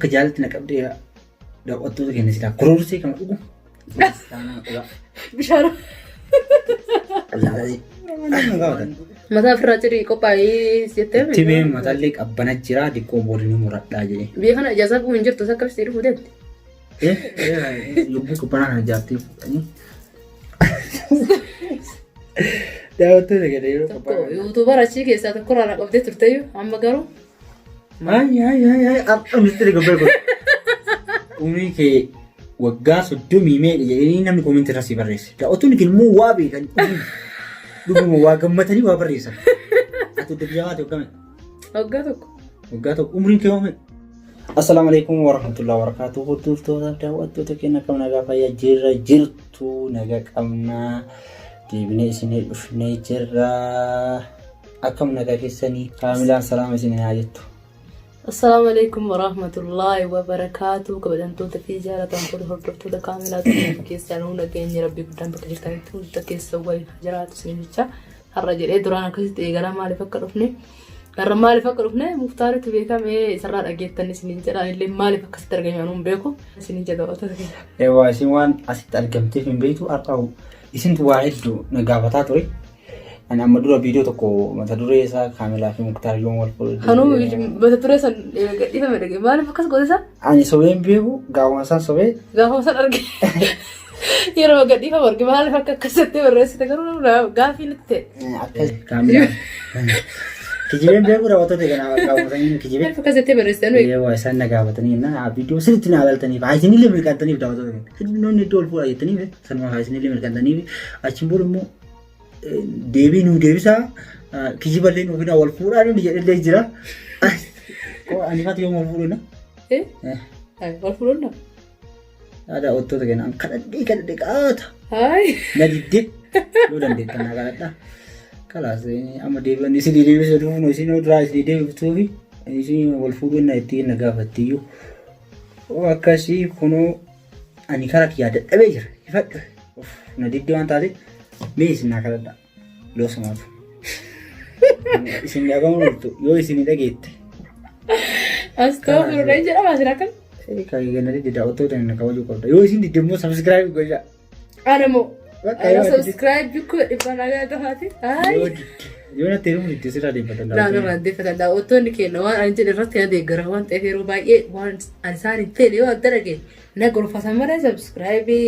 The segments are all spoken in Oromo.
akka jaalatti na qabdee daawwattoota keenya silaa kuruursee kan dhugu. Bishaan. Mataa ofirraa cirii qophaa'ee jettee. Tibee mataallee qabbana jira diqqoo booda ni muradhaa jedhee. Biyya kana ijaasaa bu'u hin jirtu akka ibsitii dhufuu deemte. Lubbuu qabbanaa kana jaartee fuudhanii. Daawwattoota keenya yeroo Tokko qabbanaa. yuutuubar achii keessaa tokko irraa na qabdee turteyyuu amma garuu Ay ay ay ay har'a mistiri gabbee kun. Umrii kee waggaa 30 meeqa jedhanii namni koomentii irra si barreesse. Daawwattoonni keenya immoo waa beekan. Dhuguma waa gammatanii waa barreessan. Ati odda biyyaa baate waggaa meeqa? Waggaa tokko. Waggaa tokko umriin kee hoo meeqa? Assalaamu alaikum warahmatullahi wabarakatuh. Hordoftoota daawwattoota keenya akkam nagaa fayyaa jirra jirtu nagaa qabna. Deebinee isinii dhufnee jirra. Akkam nagaa keessanii kaamilaan salaama isin haa jettu. Assalaamu alaikum warahmatullahi wabarakatuh. Kabajamtoota fi jaalatamtoota hordoftoota kaamilaa ta'an keessanuu nageenyi rabbii guddaan bakka jirtanitti hunda keessa waliin haa jiraatu isin jecha. Har'a jedhee duraan akkasitti eegalaa maaliif akka dhufne har'a maaliif akka dhufne muktaaritu beekame isarraa dhageettan isiniin jedha illee maaliif akkasitti argame anuu hin beeku isiniin jedha otoo keessa. Eewaa isin waan asitti argamteef hin beektu har'a isintu waa hedduu na gaafataa ture. Ani amma dura viidiyoo tokko mata duree isaa Kaamilaa fi Muktaar yoom wal fuudhu. Kanuu mata duree san gadhiifame dhage maaliif akkas goote isaa? Ani sobee hin beeku gaafuma isaan sobee Gaafa san arge yeroo gadhiifamu arge maaliif akka akkasitti barreessite garuu gaafii natti ta'e. Akkas kaamilaa. Kijibeen beeku raawwattoota kana gaafatanii kijibee. Maaliif akkas jettee barreessite nu Yoo isaan na gaafatanii na viidiyoo sirriitti na ilaaltaniif haa isinillee mirqaantaniif daawwattoota kana. Hedduun iddoo ol fuudhaa jettaniif sanuma haa isinillee mirqaantaniif achiin booda immoo deebii nuu deebisaa kijiballee nuu fidaa wal fuudhaa nuti jedhellee jira. Ani faati yoom wal fuudhu na? Wal fuudhu na? Aadaa ottoota kennan kadhadhee kadhadhee qaata. Hayi. Na diddee yoo dandeettan na kadhadha. Kalaas amma deebi'an isin deebisuu dhufuun isin duraa isin deebiftuufi isin wal fuudhuu na ittiin na gaafattiyyuu. Akkasii kunoo ani karaa kiyyaa dadhabee jira. Ifadhu. Na diddee waan taate mee isin naa kadhadha. Loosumaatu. Isin dhagahuun ooltu yoo isin dhageette. Astoofuruudha hin jedhama asirraa kan. Kan gannati didda daawwattoota inni kabajuu qabda. Yoo isin didde immoo subscribe godhaa. Ana moo. Bakka Ana yoo ati subscribe bikku dhibbaan nagaa tahaati. Hayi. Yoo didde yoo natti heerumu didde sirraa deeffatan Laa nama deeffatan daawwattoonni keenya waan ani jedhe irratti na deeggara waan ta'eef yeroo baay'ee waan ani isaan hin feene yoo adda dhage na gorfatan malee subscribe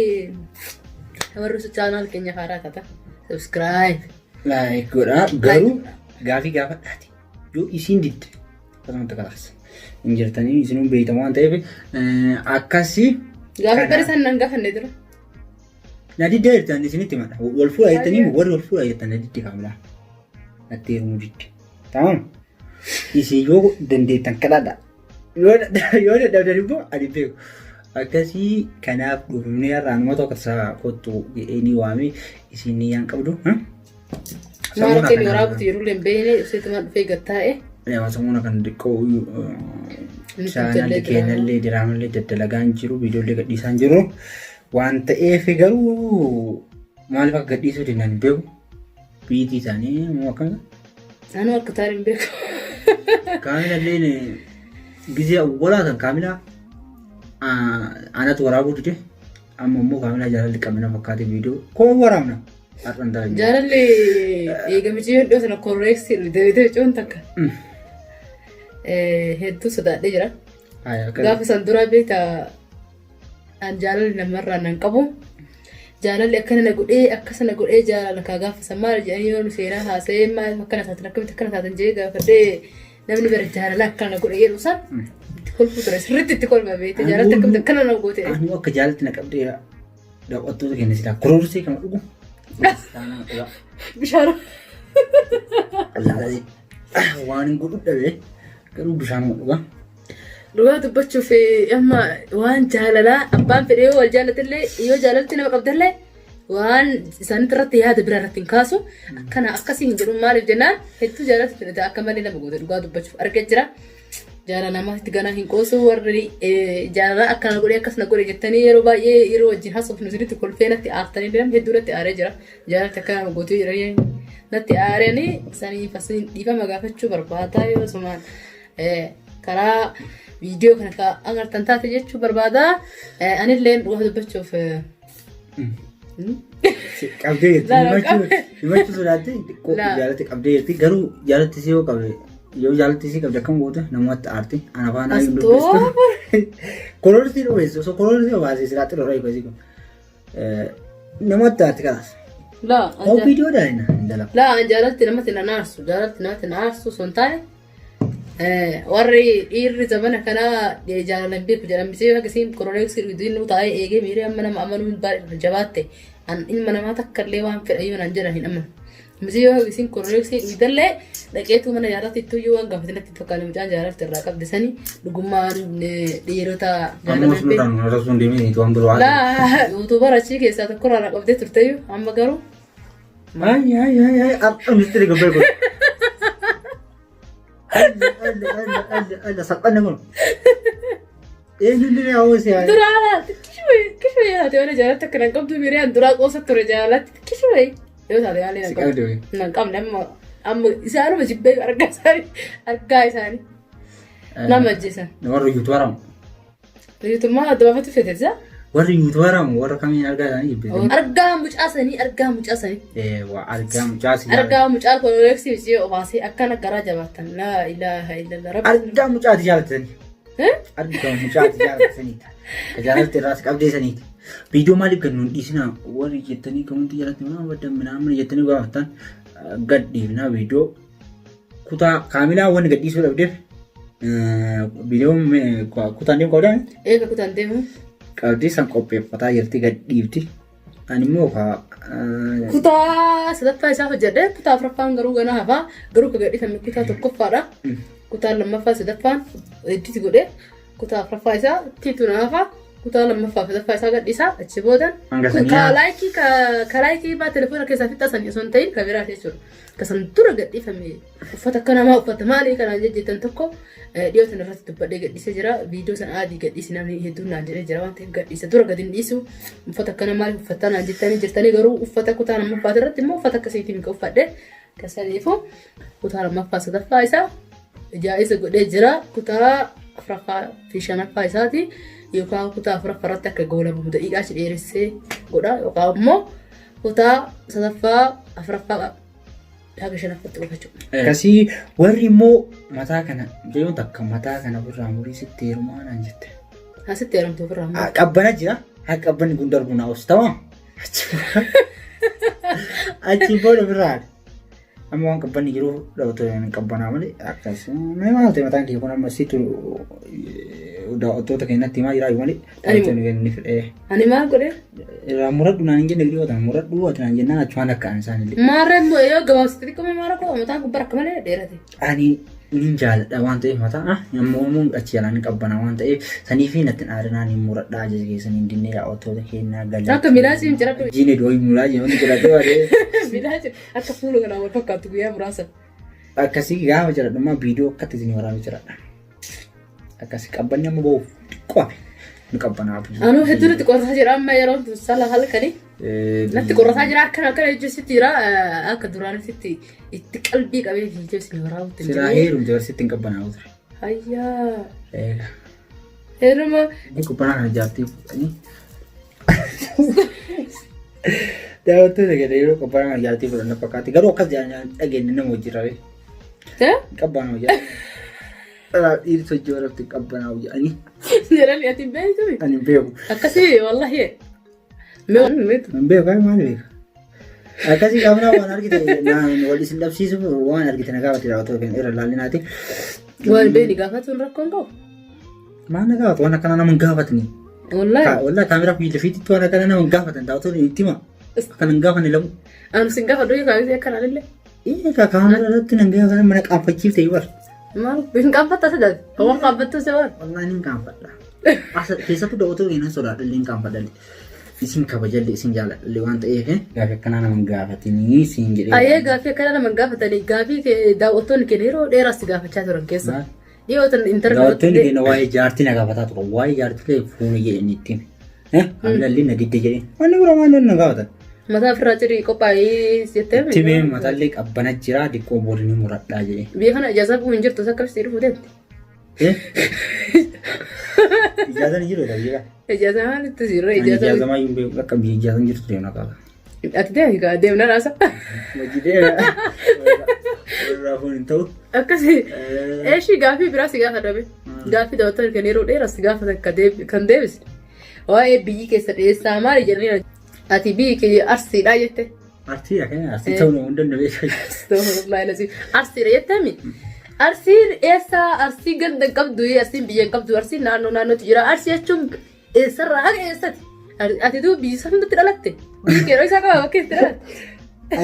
warri chaanaal keenya haaraa tata subscribe. Like godhaa garuu gaafii gaafadhaati. Yoo isiin didde akkasumatti kalaas. Hin jirtanii isinuu beektan waan ta'eef akkasii. Gaafa bara isaan nan gaafanne dura. Na diddee jirtan isinitti himadha. Wal fuudha jettanii warri wal fuudha jettan na didde kaamilaa. Natti heerumuu didde. Tamam. Isin yoo dandeettan kadhadha. Yoo dadhabdan immoo ani beeku. Akkasii kanaaf dhufnee har'aa nama tokko isaa kottu jedhee ni waame isin ni yaan qabdu. Maal akka inni waraabutu yeroo illee hin beekne ibseetumaan dhufee gad taa'e. Yaa samuuna kan xiqqoo chaanalli keenyallee diraamallee daddalagaan jiru viidiyoolee gadhiisaan jiru waan ta'eef garuu maaliif akka gadhiisuu dinnan hin beeku biitii isaanii immoo akkam Anuu akka taa'e hin beeku. Kaamilalleen gizee awwalaa kan kaamilaa anatu waraabuu dide amma immoo kaamilaa jaalalli qabna fakkaate viidiyoo koo waraabna. Har'an dalagne. Jaalalli eega miciyyoon dhiyoo sana korreeksii deebitee micoon takka hedduu sodaadhee jira. Gaafa san duraa beektaa an jaalalli namarraa nan qabu. Jaalalli akkana na godhee akkasa na godhee jaalala kaa gaafa san maal jedhanii yoo nu seenaa haasa'ee maal akkana taatan akkamitti akkana taatan jedhee gaafadhee namni bara jaalala akkana na godhe jedhu san itti kolfuu ture sirriitti itti kolfa beekte jaalalli akkamitti akkana na goote. Anuu akka jaalatti na qabdee daawwattoota keenya silaa kuruursee kan dhugu. Bishaan. Waan hin godhu dhabe garuu bishaan dhuga. Dhugaa dubbachuuf amma waan jaalalaa abbaan fedhe yoo wal jaallatillee yoo jaalalti nama qabdallee waan isaanitti irratti yaada biraa irratti hin kaasu akkana akkasii hin jedhu maaliif jennaan hedduu jaalalti fedhata akka malee nama goota dhugaa dubbachuuf argee jira. Jaalala namaatti ganaa hin qoosu warri jaalala akkana godhee akkas na godhe jettanii yeroo baay'ee yeroo wajjin haasofnu isinitti kolfee natti aartanii deemu hedduu natti aaree jira. Jaalalti akkana nama gootuu jedhanii natti aaranii saniif asiin dhiifama gaafachuu barbaadaa yoo sumaan karaa Viidiyoo kana ka agartan taate jechuu barbaada. Anillee dhugaa dubbachuuf Qabdee jirti. Laa, laa, Himachuu sodaatte xiqqoo Laa. jaalatti qabdee jirti. Garuu jaalatti si yoo qabde yoo jaalatti si qabde akkam goote namatti aarti. Ana faana hin dubbistu. Kolorsi dhobeessu osoo kolorsi obaasee silaa xiroo dha eeggasi kun. Namatti aarti kanaas. Laa, Hoo viidiyoo daa'ina hin dalagu. Laa, an jaalatti namatti na naarsu, jaalatti namatti na aarsu osoo hin taane warri dhiirri zamana kanaa jaalala hin beeku jedhan misee akka isiin koroneeksii dhugduu inni taa'ee eegee miiree amma nama amanuun baay'ee jabaatte an ilma namaa takka illee waan fedha yoo naan jedhan hin amanu. Misee yoo isiin koroneeksii dhugdallee dhaqeetu mana jaalatti ittuu waan gaafate natti fakkaate mucaan jaalatti irraa qabde sanii dhugummaan dhiirota Amma jaalala hin beeku. nurraan rasuun deemee waan biroo haala. Laa yuutuubar achii keessaa tokko irraa qabdee turteyyuu amma garuu Ay ay ay ay har'a mistiri gabbee kun. Alla alla alla alla alla salphanne kun. Eenyullee haa hoosee haa. Duraa laal xiqqishuma xiqqishuma yoo taate mana jaalatti akka nan qabdu miriyaan duraa qoosa ture jaalatti xiqqishuma yoo taate malee nan Si qabdu. qabdi wayii. Nan qabne amma amma isaanuma jibbee argaa isaanii argaa isaanii nama ajjeesan. Warri yuutuubaramu. Yuutummaa adda baafatu fete isaa. Warri yuutuubaramu warra kamiin argaa isaanii jibbee. Argaa mucaa sanii argaa mucaa sanii. Waa argaa mucaa si jaalatti. Argaa mucaa koloreeksii fi obaasee akkana garaa jabaatan laa ilaaha illallah rabbi. Argaa mucaati jaalatanii. Eh? Argaa mucaati jaalataniiti. Ka jaalatti irraas qabdee saniiti. Viidiyoo maaliif gad nuun dhiisinaa warri jettanii komentii jalatti maa baddan minaamin jettanii gaafattan gad dhiifnaa viidiyoo kutaa kaamilaa wanni gad dhiisuu dhabdeef viidiyoon kutaan deemu qabdaa Eega kutaan deemu. qabdii san qopheeffataa jirti gad dhiifti. Ani immoo Kutaa sadaffaa isaa hojjedhe kutaa afuraffaan garuu ganaa hafaa garuu ka gadhiifame kutaa tokkoffaadha. Kutaa lammaffaa sadaffaan edit godhe kutaa afuraffaa isaa tiitu na hafaa kutaa lammaffaa sadaffaa isaa gadhiisaa achi boodan Hanga sanii ka haa- laayikii ka laayikii baa telefoona keessaa fixxasan osoo hin ta'in ka biraa jechuudha. Ka san dura gadhiifame uffata akka namaa uffata maalii kanaan jejjetan tokko dhiyoo sana irratti dubbadhee gadhiisee jira. Viidiyoo sana adii gadhiisi namni hedduun naan jedhee jira waan ta'eef gadhiisa dura gadi hin dhiisu. Uffata akkana maaliif uffattaa naan jettanii jirtanii garuu uffata kutaa lammaffaa irratti immoo uffata akkasiitiin kan uffadhe. Kasaniifu kutaa lammaffaa sadaffaa isaa jaa'isa godhee jira. Kutaa afuraffaa fi shanaffaa isaati yookaan kutaa afuraffaa irratti akka goolabamu daqiiqaa achi dheeressee godha yookaan immoo kutaa sadaffaa afuraffaa haga shanaffaatti qofa jechuudha. Akkasii warri immoo mataa kana mucayyoon takka mataa kana ofirraa murii sitti heerumaa naan jette. Asitti heerumtu ofirraa murii. Haa qabbana jira. Haa qabbanni kun darbu naa obsi tamam. Achi booda ofirraa haadha. Amma waan qabbanni jiru dhabatu hin qabbanaa malee akkas. Mee maal ta'e mataan kee kun amma situ daawwattoota keenyatti himaa jiraa malee. Ani Inni fedhee. Ani maal godhee? Irraa muradhu naan hin jenne gidii qotan muradhu ati naan jennaan achumaan akka an isaan illee. Maarree immoo yoo gabaabsite xiqqoo mee maara koo mataan gubbaa akka malee dheerate. Ani nin jaaladha waan ta'eef mataa ammoo immoo achi jalaan ni qabbana waan ta'eef sanii fi natti aarinaan hin muradha ajaja keessan hin dinnee daawwattoota keenyaa galaa. Akka milaasii hin ciradhu. Jiine du'aa mulaa jiine wanti ciradhu waan Milaasii akka fuula kanaan wal fakkaattu guyyaa muraasa. Akkasii gaafa ciradhummaa viidiyoo akkatti isin waraabee ciradha. Akkasii qabbanni amma ba'uuf xiqqoo hafe ni qabbanaa. Anuu hedduu natti qorrataa jira amma yeroo sala halkanii. Natti qorrataa jira akkana akkana jechuun jira akka duraanitti itti qalbii qabee viidiyoo isin waraabutti hin Silaa jiru. heerumte barsiitti hin qabbanaa'u ture. Hayyaa. Heeruma Inni qubbanaa kana jaartii fuudhanii. Daawwattoota gadi yeroo qubbanaa kana jaartii fuudhan na fakkaatti. Garuu akkas jedhan dhageenye nama hojii rabee. Qabbanaa'u jedhan. Dhiirri hojii warratti qabbanaa'u jedhanii. Jedhanii ati hin beektu? Ani hin beeku. Akkasii wallahi. Mee beektu? Hin beeku ani maal beeka? Akkasii qaamna waan argite naan wal isin dhabsiisuuf waan argite na gaafate daawwattoota keenya irra laalinaati. Waan beeni gaafatuun rakkoon qabu. Maal na gaafatu waan akkana nama hin gaafatni. Wallahi. Wallahi kaameraa fi lafiitti waan akkana nama hin gaafatan daawwattoonni itti hima. Akkana hin gaafanne lamu. Anu sin gaafadhu yoo kaa'ee akkana illee. Egaa kaameraa irratti nan gaafatan mana qaanfachiifte bar. Maal hin qaanfatta si dabe. Waan qaanfattu si waan. Wallahi nin qaanfadha. Keessattuu daawwattoota keenya sodaadha illee hin qaanfadha. Isin kabajallee isin jaaladhallee waan ta'eef gaafii akkanaa nama hin gaafatinii siin jedhee. Ayyee gaafii akkana nama hin gaafatanii gaafii daawwattoonni keenya yeroo dheeraas si gaafachaa turan keessa. Maal? Dhiyootan Daawwattoonni intarviiwuu keenya waa'ee jaartii na gaafataa turan. Waa'ee jaartii ta'e fuuni jedhanii itti hime. Kamilallee na didde jedhee. Wanni biraa maal na gaafatan? Mataa ofirraa cirii qophaa'ee jettee. Itti bee mataallee qabbana jira diqqoo booda ni muradhaa jedhee. Biyya kana ijaasaa bu'uu hin jirtu akka ibsitii dhufuu deemte. Eh? Ijaazaan hin jiru biyya. Ijaazaa maalitti jirra Ani ijaazaa. ijaazaa maayyuu hin beeku akka biyya ijaazaan jirtu deemna qaba. Ati deemi kaa deemna naasa. Hojii deema. Warraa foon hin ta'u. Akkasii. Eeshii gaaffii biraa si gaafadha be. Gaaffii daawwattoonni kan yeroo dheeraa si gaafatan kan deebise. Waa'ee biyyi keessa dhiyeessaa maali jedhanii ati biyyi kiyya Arsiidha jette. Arsiidha kan arsii ta'uu nama hundaan beekaa. Astaghfirullah alazim. Arsiidha jettemi. Arsiin eessa arsii ganda hin qabdu arsiin biyya hin qabdu arsiin naannoo naannootti jira. Arsii jechuun eessarraa haga eessati? Ati duuba biyya isa hundatti dhalatte. Biyyi kee isaa qaba bakka itti dhalatte.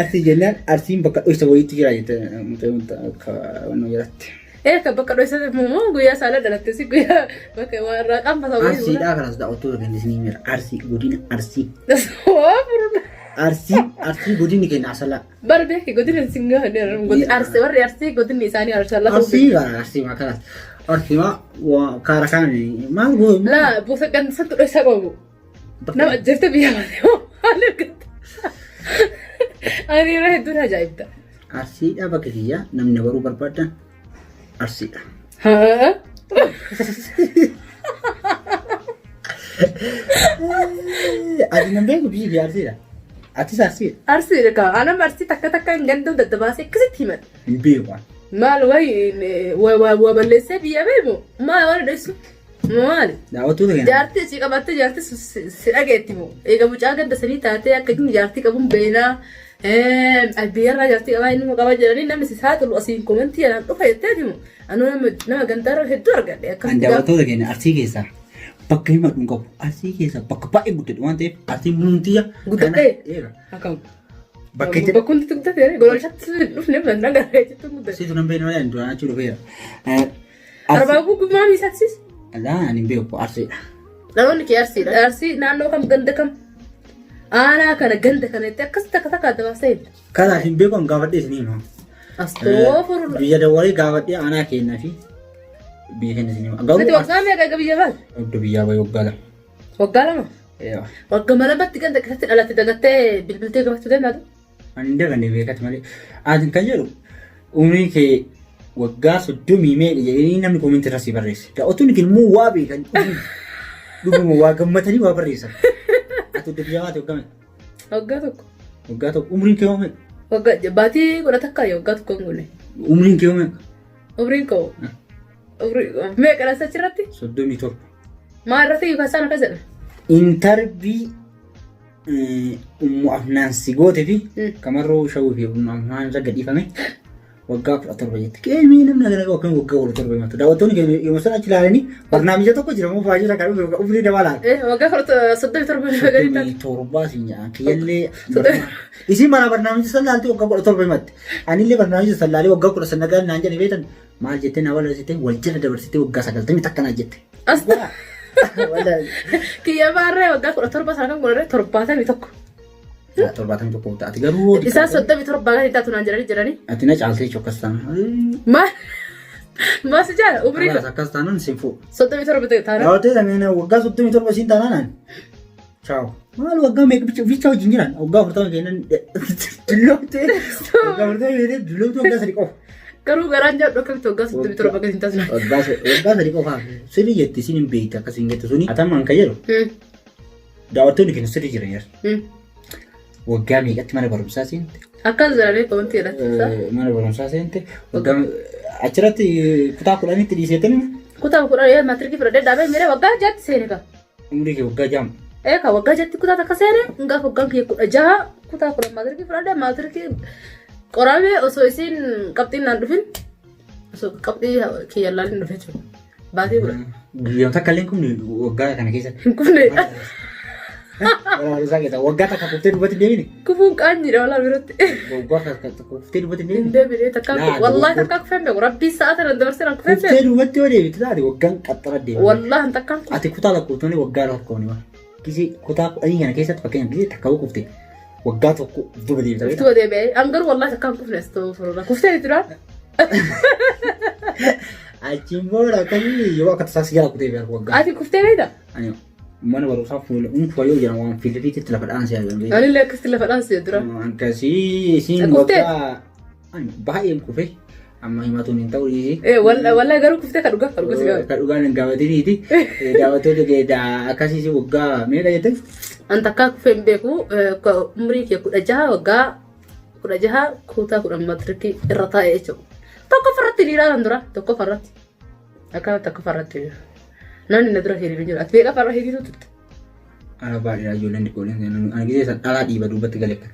Arsii jennaan arsiin bakka dhoysa wayiitti jira jette mucayoon akka wannan jedhatte. Ee kan bakka dhoysa immoo guyyaa saala dhalatte si guyyaa bakka waa irraa qaanfata wayii. Arsiidhaa kanas daawwattoota keenya isinii mira. Arsii godina arsii. Waa furuna. Arsii arsii godinni keenya asalaa. Bar beeki godina sin gahan arsii warri arsii godinni isaanii arsii lafa. Arsii gara arsii maa kanas. Arsii maa waa kaara kaan maal goo. Laa bosa gandsattu dhoysa qabu. Nama ajjeefte biyya baate maal argatta? Ani yeroo hedduun ajaa'ibda. Arsiidha bakka kiyya namni baruu barbaadan arsiidha. Haa? Ati nan beeku biyyi kiyya arsiidha. Atis arsiidha. Arsiidha kaa. Anam arsii takka takka hin ganduu daddabaasee akkasitti himan. Hin beeku ani. Maal wayi waa balleessee biyya beeku maal waan dhoysu maali? Daawwattoota keenya. Jaartii asii qabattee jaartii si dhageetti moo? Egaa mucaa ganda sanii taatee akka inni jaartii qabuun beelaa biyyarraa jaartii qabaa inni qabaa jedhanii namni si saaxilu asiin komantii anaan dhufa jetteeti moo? Anuu nama gandaarra hedduu argadhe An akkasitti gaafa. daawwattoota keenya arsii keessaa bakka himadhu hin qabu. Arsii keessaa bakka baay'ee guddadhe waan ta'eef arsiin mul'umtiyya. Guddadhee? Eega. Akkam. Bakka itti Bakka hundi guddate gololchatti dhufne mannaa gara jechuun guddate. Situ nan beeknu malee duraan achi dhufeera. Arbaa guggummaa miisaksis. Alaa ani hin beeku arsiidha. Dhaloonni kee arsiidha. Arsii naannoo kam ganda kam aanaa kana ganda kana itti akkas takka takka adda baasee himta. Kanaaf hin beeku an gaafadhee isinii hima. Astoofurla. Biyya dawwalee gaafadhee aanaa keenyaa fi biyya keenya isinii hima. Ati Garuu waggaa meeqa eega biyya baate? Iddoo biyyaa bahee waggaa 2. Waggaa 2? Eewa. Waggaa lamatti ganda keessatti dhalatte dagattee bilbiltee gaafachuu dandaatu? Ani hin daganne beekati malee. Ati kan jedhu umrii kee waggaa 30 meeqa jedhanii namni koomentii irra si barreesse. Daawwattoonni kun immoo waa beekan dhuguma waa gammatanii waa barreessan. Ati iddoo biyyaa baate waggaa meeqa? Waggaa 1. Waggaa 1 umriin kee hoo meeqa? Waggaa baatii 11 waggaa 1 hin guunne. Umriin kee hoo meeqa? Umriin koo umrii meeqa dha achirratti? 37. Maal irratti yookaan isaan akkas jedhan? Intarvii Ummu Afnaan si goote fi kamarroo shawuu fi Ummu Afnaan irra gadhiifame waggaa 17 jetti. Qeemii namni hagana qabu akkamiin waggaa 17 himatu. Daawwattoonni keenya yeroo sana achi ilaalanii barnaamija tokko jira moo faayida kan dhufe umrii namaa laata. Waggaa 37 gadi taate. 37 siin jedhan kiyyallee isin mana barnaamija san laaltee waggaa 17 himatte. Anillee barnaamija san laalee waggaa 19 naan jedhe beektan maal jettee na balleessite wal jala dabarsitee waggaa 90 naa jette. As kiyya baarree waggaa 17 sana kan godhare 71. 71 taate garuu. Isaan 37 gadi taatu naan jedhanii jiranii. Ati na caaltee jechuun akkas taanaan. Maal maal si jaala umrii Akkas akkas taanaan sin fuudhu. 37 ta'e taanaan. Daawwattee sana waggaa 37 siin taanaan. Chaaw. Maal waggaa meeqa bicha bicha wajjin jiran waggaa 40 kennan dulloomtee waggaa 40 kennan dulloomtee waggaa 3 qofa. Garuu garaan jaadhu akkamitti waggaa 37 gadi hin taasifne. Waggaa 3 qofa sirrii jetti isin hin beektu akkas hin jettu suni. Atamaan kan jedhu daawwattoonni keenya sirrii jiran yaa. Waggaa meeqatti mana barumsaa seente? Akkas jedhanii komantii irratti. Mana barumsaa seente waggaa achirratti kutaa 10tti dhiiseetanii Kutaa 10 maatirikii fudhadhee dhaabee miree waggaa 6tti seene kaa. Umrii kee waggaa jaam. Ee ka waggaa jatti kutaa takka seene gaaf waggaan kiyya 16 kutaa 10 maatirikii fudhadhe maatirikii qoramee osoo isiin qabxiin naan dhufin osoo qabxii kiyya laalin dhufe jechuudha. Baatii 10. Guyyaa takka illee hin kufne waggaa kana keessatti. Hin kufne. Mana barumsaa keessa waggaa takka kuftee duubatti hin deebine. Kufuun qaanyiidha walaa biratti. Waggaa takka kuftee duubatti hin Hin deebine. deebine takka Laa, wallaahi takka kufeen beeku rabbii sa'a tana dabarsee naan kufeen Kuftee beeku. duubatti yoo deebite taate waggaan qaxxara deema. Wallaahi takka hin Ati kutaa lakkooftoonni waggaa lakkoofni waan. Gisee kutaa 10 kana keessatti fakkeenyaaf gisee takka yoo kufte waggaa tokko duuba deebita. kufne. Duuba deebi'ee an garuu wallaahi takka hin kufne astoofurulla kuftee jechuudha. Achiin booda akkamii yoo akka tasaa si jala kutee beeku waggaa. Ati kuftee beekta? Ani mana barumsaa fuula unfa yoo jedhan waan fiilfiititti lafa dhaansi jedhan. Anillee akkasitti lafa dhaansi dura. Akkasii isiin Kuftee? waggaa ani baay'een kufe. Amma himatuun hin ta'u dhiisi. Wallahi garuu kuftee ka dhugaa ka dhugaa si gaafate. Ka dhugaan hin gaafatiniiti. Daawwattoota keenya akkasiis waggaa meeqa jette? An takkaa kufee hin beeku umrii kee 16 waggaa 16 kutaa 10 matirikii irra taa'e jechuudha. Tokkoffarratti hiriiraa kan dura tokkoffarratti. Akkana tokkoffarratti hiriira. Namni na dura hiriiru jira. Ati meeqaffarra hiriiruu turte? Ana baadiyyaa ijoolleen xiqqooleen ana gisee san dhalaa dhiiba duubatti gale akka.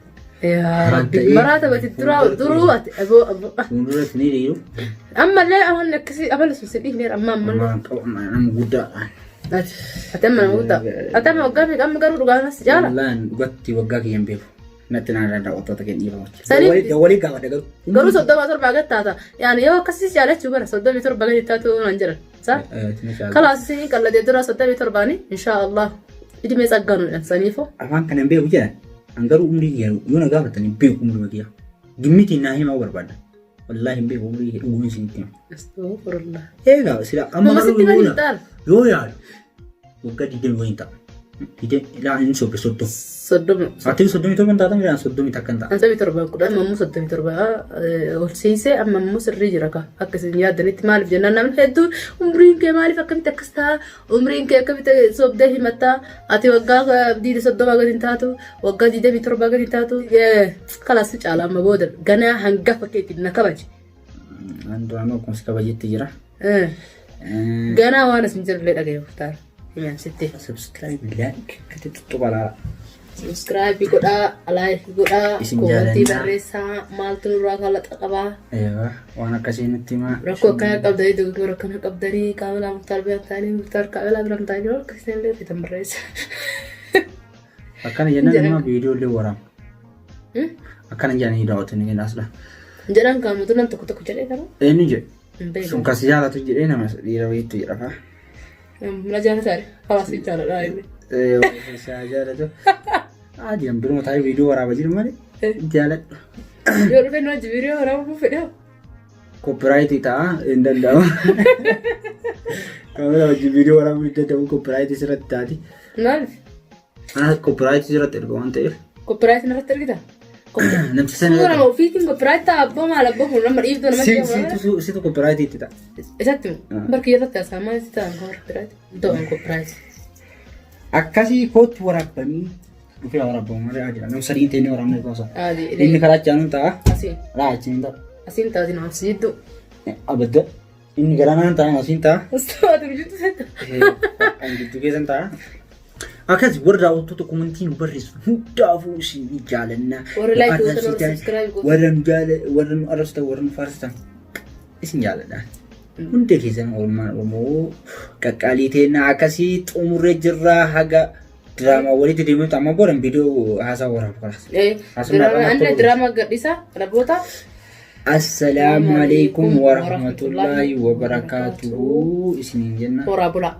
Yaa Rabbi ta'ee maraata bati duraa duruu ati aboo aboo. Fuulduratti ni hiriiru. Ammallee amalli akkasii amalli sun si dhiifneera amma ammallee. Amma qabu amma nama guddaadha. Ati ati amma nama guddaa. Ati amma waggaa meeqa amma garuu dhugaa si jaala. Wallaan dhugatti waggaa kiyya hin beeku. Natti naan irraa daawwattoota keenya dhiifama. Saniif- Dawwalii gaafadha garuu. Garuu 37 gad taata. Yaani yoo akkasii si jaalachuu bara 37 gadi taatu naan jedhan. Sa? Kalaas isin qalladee dura 37ni inshaa Allah. Idimee tsaggaa nu jedhan saniifoo. Afaan kana hin beeku jedhan. An garuu umrii kiyya yoo na gaafatan hin beeku umrii kiyya. Gimmitiin naa himaa barbaada. Wallaahi hin beeku umrii kiyya dhuguun isinitti hima. Astaghfirullah. Eegaa sila amma Mama sitti garuu bani yoo taal. yoo yaadu waggaa 20 wayiin ta'a. 20 ilaa inni sobe 30. 30. Ati 37 hin taatan jedhan 30 hin ta'a. 37 10 amma immoo 37 ol siisee amma immoo sirrii jira ka akka isin yaaddanitti maaliif jennaan namni hedduun umriin kee maaliif akkamitti akkas ta'a umriin kee akkamitti sobdee himattaa ati waggaa 30 gadi hin taatu waggaa 27 gadi hin taatu kalaas si caala amma booda ganaa hangafa keetiin na kabaji. An duraanuu akkuma si kabajetti jira. Ganaa waan isin jirullee dhagayeef ta'a. Himaan sitti. Subscribe, like, akkatti tuttuqa laala. Subscribe godhaa, like godhaa, Isin koomentii jaalanna. barreessaa, maaltu nurraa kalaqa qabaa. Eewa, waan akkasii nutti himaa. Rakkoo akkanaa qabdanii, dogoggora akkanaa qabdanii, kaamilaa muktaar bira hin taane, muktaar kaamilaa bira hin taane, waan akkasii illee fitan barreessa. Akkana jennaan Jedhan. immoo viidiyoo illee waraabna. Akkana jedhanii daawwattoonni keenya asla. Jedhan kaamutu nam tokko tokko jedhee garuu Eenyu jedhe? hin beeku. Sun kasi jaalatu jedhee nama dhiira wayiitu jedha faa. Na jaalataare hawaasni jaaladha inni. Isaa jaalatu. Adi an biruma taa'ee viidiyoo waraaba jiru malee jaaladhu. Yoo dhufe nu wajji viidiyoo waraabuu fedhe. Koppiraayitii ta'a hin danda'amu. Kaamera wajjin viidiyoo waraabuu hin danda'amu koppiraayitii sirratti taati. Maaliif? Ana koppiraayitii sirratti erga waan ta'eef. Koppiraayitii narratti ergita? Namticha sana Suuraa nama ofiitiin koppiraayitii ta'a abboo maal abboo kun nama dhiibduu nama Situ situ koppiraayitii itti ta'a. Isatti barki irratti haasaa maal itti ta'an koppiraayitii? Ta'an koppiraayitii. Akkasii kootti waraabamii dhufee waraabamu malee ajira. Nama sadiin ta'ee waraabnee gosa. Adi Inni karaa achi aanuun ta'a. Asiin. Karaa achi hin ta'a. Asiin taatiin as jidduu. Abadda. Inni garanaan ta'a asiin ta'a. Ati jidduu seetta. Kan gidduu keessan ta'a. Akkas warra daawwattoota komantii nu barreessu hundaafuu isin ni jaalanna. Warri like Nu gootan, warri arrabsitan, subscribe gootan. Warra nu jaala warra nu arrabsitan warra nu faarsitan isin jaaladha. Hundi keessan oolmaan Oromoo qaqqaalii teennaa akkasii xumurree jirra haga diraamaa walitti deemuutti amma booda viidiyoo haasaa waraabu kalaas. Haasummaa Diraamaa irraa anne tokko diraamaa gadhiisa kana booda. Assalaamu alaikum warahmatullahi wabarakaatuhu isiniin jenna. Horaa bulaa.